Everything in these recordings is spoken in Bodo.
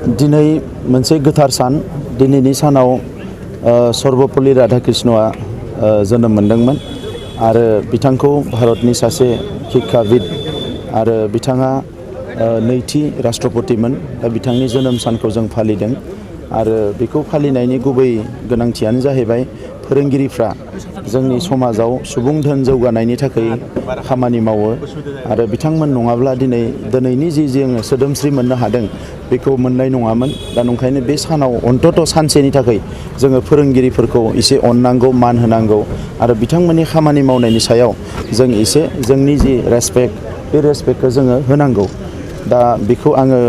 दिनै मोनसे गोथार सान दिनैनि सानाव सर्वपल्ली राधाकृष्णआ जोनोम मोनदोंमोन आरो बिथांखौ भारतनि सासे शिक्षाविद आरो बिथाङा नैथि राष्ट्रपतिमोन दा बिथांनि जोनोम सानखौ जों फालिदों आरो बेखौ फालिनायनि गुबै गोनांथियानो जाहैबाय फोरोंगिरिफ्रा जोंनि समाजाव सुबुं धोन जौगानायनि थाखाय खामानि मावो आरो बिथांमोन नङाब्ला दिनैनि जि जोङो सोदोमस्रि मोननो हादों बेखौ मोननाय नङामोन दा नंखायनो बे सानाव अन्तत सानसेनि थाखाय जोङो फोरोंगिरिफोरखौ एसे अननांगौ मान होनांगौ आरो बिथांमोननि खामानि मावनायनि सायाव जों एसे जोंनि जि रेसपेक्ट बे रेसपेक्टखौ जोङो होनांगौ दा बेखौ आङो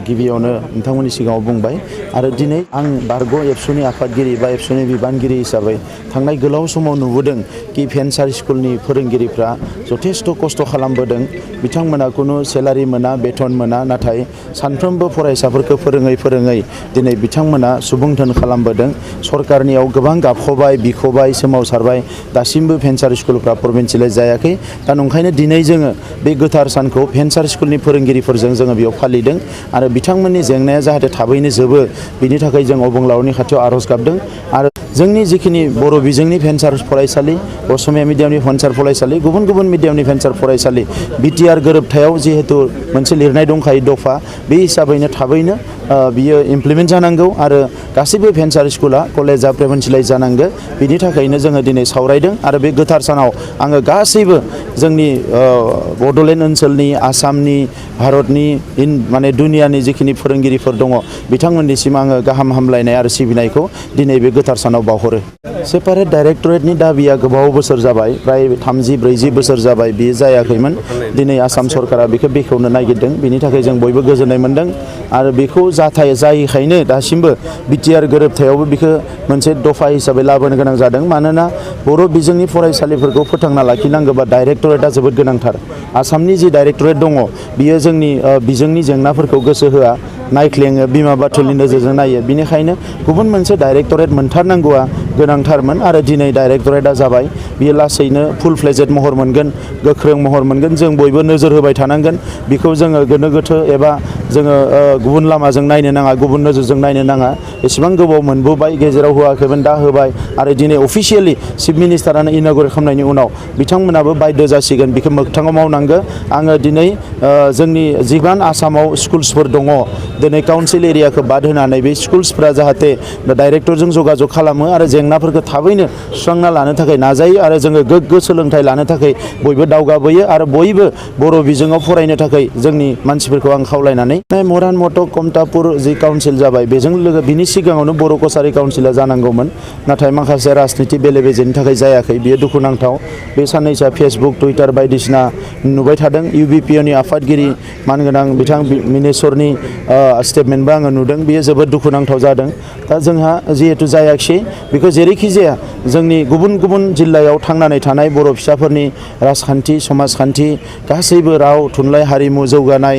गिबियावनो नोंथांमोननि सिगाङाव बुंबाय आरो दिनै आं बारग' एबसुनि आफादगिरि बा एबसुनि बिबानगिरि हिसाबै थांनाय गोलाव समाव नुबोदों कि भेन्सार स्कुलनि फोरोंगिरिफ्रा जथेस्थ' खस्थ' खालामबोदों बिथांमोना खुनु सेलारि मोना बेथन मोना नाथाय सानफ्रोमबो फरायसाफोरखौ फोरोङै दिनै बिथांमोना सुबुं धोन खालामबोदों सरकारनियाव गोबां गाबख'बाय बिख'बाय सोमावसारबाय दासिमबो भेन्सार स्कुलफ्रा प्रभिन्सियेलाइज जायाखै दा नंखायनो दिनै जोङो बे गोथार सानखौ भेन्सार स्कुलनि फोरोंगिरिफोरजों जोङो बेयाव फालिदों आरो बिथांमोननि जेंनाया जाहाथे थाबैनो जोबो बिनि थाखाय जों अबंलावरनि खाथियाव आर'ज गाबदों आरो जोंनि जिखिनि बर' बिजोंनि भेन्सार फरायसालि असमिया मिडियामनि भेन्सार फरायसालि गुबुन मिडियामनि भेन्सार फरायसालि बिटिआर गोरोबथायाव जिहेतु मोनसे लिरनाय दंखायो दफा बे हिसाबैनो थाबैनो बियो इमप्लिमेन्ट जानांगौ आरो गासैबो भेन्सार स्कुला कलेजा प्रभिन्सियेलाइज जानांगौ बिनि थाखायनो जोङो दिनै सावरायदों आरो बे गोथार सानाव आङो गासैबो जोंनि बड'लेण्ड ओनसोलनि आसामनि भारतनि माने दुनियानि जिखिनि फोरोंगिरिफोर दङ बिथांमोननिसिम आङो गाहाम हामलायनाय आरो सिबिनायखौ दिनै बे गोथार सानाव बावहरो सेपारेट डाइरेक्टरेटनि दाबिया गोबाव बोसोर जाबाय प्राय 30-40 बोसोर जाबाय बियो जायाखैमोन दिनै आसाम सरकारा बेखौ बेखेवनो नागिरदों बिनि थाखाय जों बयबो गोजोननाय मोनदों आरो बेखौ जायैखायनो दासिमबो बिटिआर गोरोबथायावबो बेखौ मोनसे दफा हिसाबै लाबोनो गोनां जादों मानोना बर' बिजोंनि फरायसालिफोरखौ फोथांना लाखिनांगौबा डाइरेक्टरेटआ जोबोद गोनांथार आसामनि जि डाइरेक्टरेट दङ बियो जोंनि बिजोंनि जेंनाफोरखौ गोसो होआ नायख्लेङो बिमा बाथुलनि नोजोरजों नायो बिनिखायनो गुबुन मोनसे डाइरेक्टरेट मोनथारनांगौआ गोनांथारमोन आरो दिनै डाइरेक्टरेटआ जाबाय बियो लासैनो फुल फ्लेजेड महर मोनगोन गोख्रों महर मोनगोन जों बयबो नोजोर होबाय थानांगोन बेखौ जोङो गोनो गोथो एबा जोङो गुबुन लामाजों नायनो नाङा गुबुन नोजोरजों नायनो नाङा एसेबां गोबाव मोनबोबाय गेजेराव होआखैमोन दा होबाय आरो दिनै अफिसियेलि चिफ मिनिस्टारानो इन'ग्रेट खालामनायनि उनाव बिथांमोनाबो बाध्य जासिगोन बेखौ मोगथाङाव मावनांगौ आङो दिनै जोंनि जिबान आसामाव स्कुल्सफोर दङ दिनै काउन्सिल एरियाखौ बाद होनानै बे स्कुल्सफ्रा जाहाथे डाइरेक्टरजों जगाजग खालामो आरो जेंनाफोरखौ थाबैनो सुस्रांना लानो थाखाय नाजायो आरो जोङो गोग्गो सोलोंथाइ लानो थाखाय बयबो दावगाबोयो आरो बयबो बर' बिजोङाव फरायनो थाखाय जोंनि मानसिफोरखौ आं खावलायनानै मरान मटक कमतापुर जि काउन्सिल जाबाय बेजों बिनि सिगाङावनो बर' कसारि काउन्सिला जानांगौमोन नाथाय माखासे राजनिति बेले बेजेनि थाखाय जायाखै बियो दुखुनांथाव बे साननैसोआ फेसबुक टुइटार बायदिसिना नुबाय थादों इउबिपिअनि आफादगिरि मानगोनां बिथां मिनेश्वरनि स्टेटमेन्टबो आङो नुदों बेयो जोबोद दुखुनांथाव जादों दा जोंहा जिहेतु जायाखै बेखौ जेरैखि जाया जोंनि गुबुन जिल्लायाव थांनानै थानाय बर' फिसाफोरनि राजखान्थि समाजखान्थि गासैबो राव थुनलाइ हारिमु जौगानाय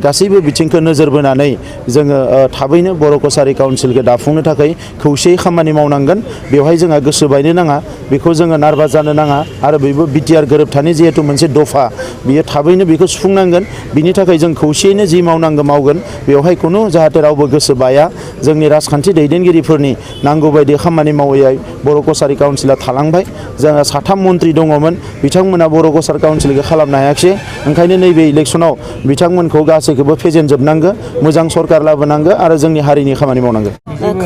गासैबो बिथिंखौ नोजोर बोनानै जोङो थाबैनो बर' कसारि काउन्सिलखौ दाफुंनो थाखाय खौसेयै खामानि मावनांगोन बेवहाय जोंहा गोसो बायनो नाङा बेखौ जोङो नारभास जानो नाङा आरो बेबो बिटिआर गोरोबथानि जिहेतु मोनसे दफा बियो थाबैनो बेखौ सुफुंनांगोन बिनि थाखाय जों खौसेयैनो जि मावनांगौ मावगोन बेवहाय खुनु जाहाथे रावबो गोसो बाया जोंनि राजखान्थि दैदेनगिरिफोरनि नांगौ बायदि खामानि मावैयाय बर' कसारि काउन्सिला थालांबाय जोंहा 3 मन्त्रि दङमोन बिथांमोना बर' कसारि काउन्सिलखौ खालामनो हायाखिसै ओंखायनो नैबे इलेक्सनाव बिथांमोनखौ गासैखौबो फेजेनजोबनांगौ मोजां सरकार लाबोनांगो आरो जोंनि हारिनि खामानि मावनांगो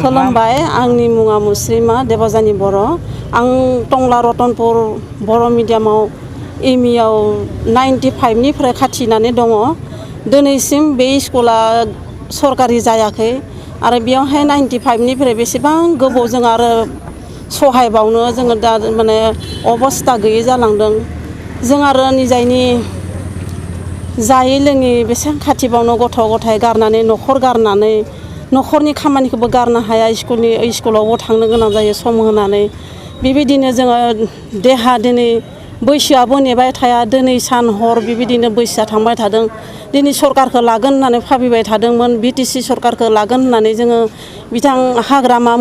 खुलुमबाय आंनि मुङा मुस्रिमा देबजानी बर' आं टंला रतनपुर बर' मिडियामाव एमइआव 95निफ्राय खाथिनानै दङ दिनैसिम बे स्कुला सरकारि जायाखै आरो बेयावहाय 95निफ्राय बेसेबां गोबावजों आरो सहायबावनो जोङो दा माने अबस्था गैयै जालांदों जों आरो निजायनि जायै लोङै बेसेबां खाथिबावनो गथ' गथाय गारनानै न'खर गारनानै न'खरनि खामानिखौबो गारनो हाया स्कुलावबो थांनो गोनां जायो सम होनानै बेबायदिनो जोङो देहा दिनै बैसोआबो नेबाय थाया दिनै सान हर बेबायदिनो बैसोआ थांबाय थादों दिनै सरकारखौ लागोन होननानै भाबिबाय थादोंमोन बिटिसि सरकारखौ लागोन होननानै जोङो बिथां हाग्रामा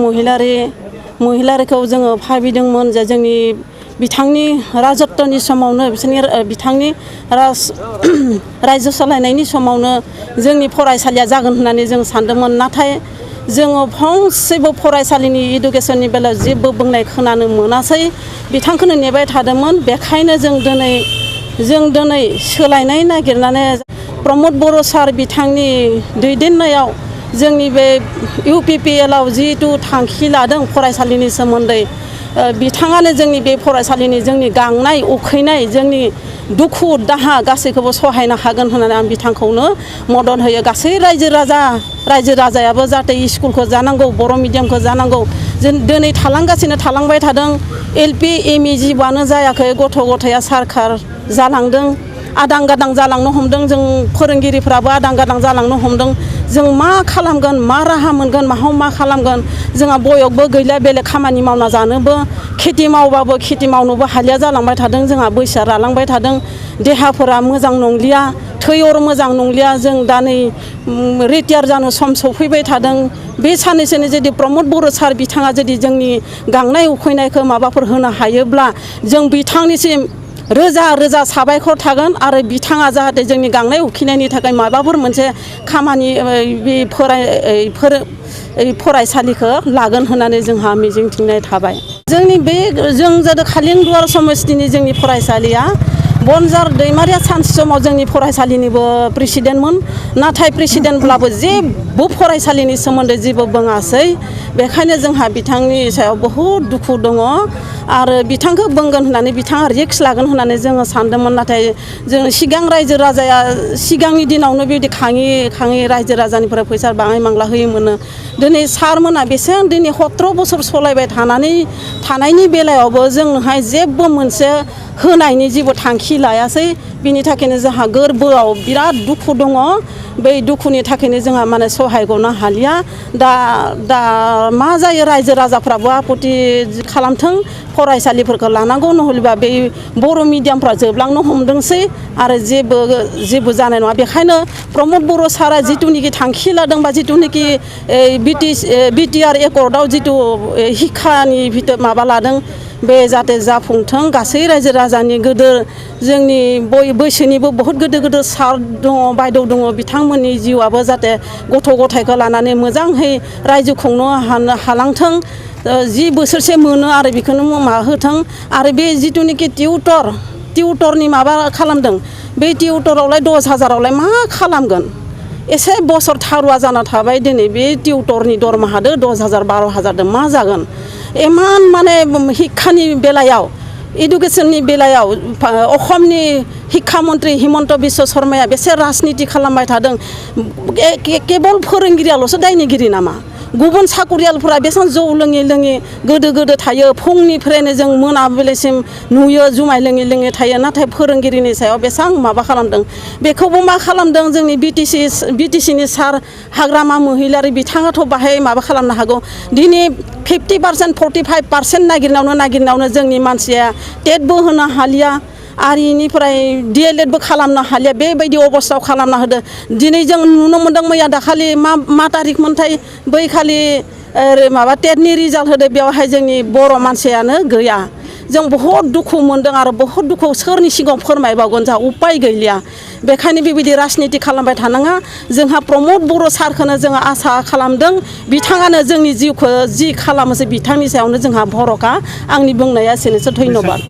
महिलारिखौ जोङो भाबिदोंमोन जे जोंनि बिथांनि राजत्वनि समावनो बिथांनि रायजो सालायनायनि समावनो जोंनि फरायसालिया जागोन होननानै जों सानदोंमोन नाथाय जोङो फंसेबो फरायसालिनि इडुकेसननि बेलायाव जेबो बुंनाय खोनानो मोनासै बिथांखौनो नेबाय थादोंमोन बेखायनो जों दिनै सोलायनाय नागिरनानै प्रमद बर' सार बिथांनि दैदेननायाव जोंनि बे UPPL आव जिहेतु थांखि लादों फरायसालिनि सोमोन्दै बिथाङानो जोंनि बे फरायसालिनि जोंनि गांनाय उखैनाय जोंनि दुखु दाहा गासैखौबो सहायनो हागोन होननानै आं बिथांखौनो मदद होयो गासै रायजो राजायाबो जाहाथे स्कुलखौ जानांगौ बर' मिडियामखौ जानांगौ जों दिनै थालांबाय थादों LP ME जिबोआनो जायाखै गथ' गथाया सारखार जालांदों आदां गादां जालांनो हमदों जों फोरोंगिरिफ्राबो आदां गादां जालांनो हमदों जों मा खालामगोन मा राहा मोनगोन माहाव मा खालामगोन जोंहा बयगबो गैला बेलेग खामानि मावना जानोबो खेथि मावबाबो खेथि मावनोबो हालिया जालांबाय थादों जोंहा बैसोआ रालांबाय थादों देहाफोरा मोजां नंलिया थैअर मोजां नंलिया जों दा नै रिटायार जानो सम सफैबाय थादों बे साननैसोनो जुदि प्रमद बर' सार बिथाङा जुदि जोंनि गांनाय उखैनायखौ माबाफोर होनो हायोब्ला जों बिथांनिसिम रोजा रोजा साबायखर थागोन आरो बिथाङा जाहाथे जोंनि गांनाय उखैनायनि थाखाय माबाफोर मोनसे खामानि बे फरायसालिखौ लागोन होननानै जोंहा मिजिंथिनाय थाबाय जों जादों खालिंदुवार समस्तिनि जोंनि फरायसालिया बनजार दैमारिया सानसे समाव जोंनि फरायसालिनिबो प्रेसिडेन्टमोन नाथाय प्रेसिडेन्टब्लाबो जेबो फरायसालिनि सोमोन्दै जेबो बुङासै बेखायनो जोंहा बिथांनि सायाव बहुद दुखु दङ आरो बिथांखौ बुंगोन होननानै बिथाङा रिक्स लागोन होननानै जोङो सानदोंमोन नाथाय जों सिगां रायजो राजाया सिगांनि दिनावनो बेबायदि खाङि रायजो राजानिफ्राय फैसा बाङाय मांला होयोमोन दिनै सारमोना बेसेबां दिनै 17 बोसोर सलायबाय थानायनि बेलायावबो जोंहाय जेबो मोनसे होनायनि जेबो थांखि लायासै बिनि थाखायनो जोंहा गोरबोआव बिराद दुखु दङ बै दुखुनि थाखायनो जोंहा माने सहाय गनो हालिया दा मा जायो रायजो राजाफ्राबो आपत्ति खालामथों फरायसालिफोरखौ लानांगौ नहलेबा बे बर' मिडियामफ्रा जोबलांनो हमदोंसै आरो जेबो जानाय नङा बेखायनो प्रमद बर' सारा जिथुनिखि थांखि लादों बा जिथुनिखि BTR एकर्डआव जिथु शिक्षानि माबा लादों बे जाहाथे जाफुंथों गासै रायजो राजानि गोदोर जोंनि बैसोनिबो बहुत गोदोर सार दङ बायद' दङ बिथांमोननि जिउआबो जाहाथे गथ' गथायखौ लानानै मोजाङै रायजो खुंनो हालांथों 10 बोसोरसे मोनो आरो बेखौनो होथों आरो बे जिथुनिखि टिउटरनि माबा खालामदों बे टिउटरावलाय 10,000आवलाय मा खालामगोन एसे बोसोर थारुवा जाना थाबाय दिनै बे टिउटरनि दरमाहादो 10,000 12,000 मा जागोन इमान माने शिक्षानि बेलायाव इडुकेसननि बेलायाव अखमनि शिक्षा मन्त्रि हिमन्त बिश्व शर्माया बेसे राजनिति खालामबाय थादों केबल फोरोंगिरियाल'सो दायनिगिरि नामा गुबुन साकरियालफोरा बेसेबां जौ लोङि गोदो थायो फुंनिफ्रायनो जों मोनाबिलिसिम नुयो जुमाय लोङि थायो नाथाय फोरोंगिरिनि सायाव बेसेबां माबा खालामदों बेखौबो मा खालामदों जोंनि BTCनि सार हाग्रामा महिलारि बिथाङाथ' बाहाय माबा खालामनो हागौ दिनै 50% 45% नागिरनायावनो जोंनि मानसिया टेटबो होनो हालिया आरो इनिफ्राय DLED बो खालामनो हालिया बेबायदि अबस्थायाव खालामना होदो दिनै जों नुनो मोनदों मैया दाखालि मा तारिख मोनथाय बै खालि माबा टेटनि रिजाल्ट होदो बेवहाय जोंनि बर' मानसियानो गैया जों बहुत दुखु मोनदों आरो बहुत दुखु सोरनि सिगाङाव फोरमायबावगोन जोंहा उपाय गैलिया बेखायनो बेबायदि राजनिति खालामबाय थानाङा जोंहा प्रमद बर' सारखौनो जोङो आसा खालामदों बिथाङानो जोंनि जिउखौ जि खालामोसै बिथांनि सायावनो जोंहा भरखा आंनि बुंनाया एसेनोसै धन्यबाद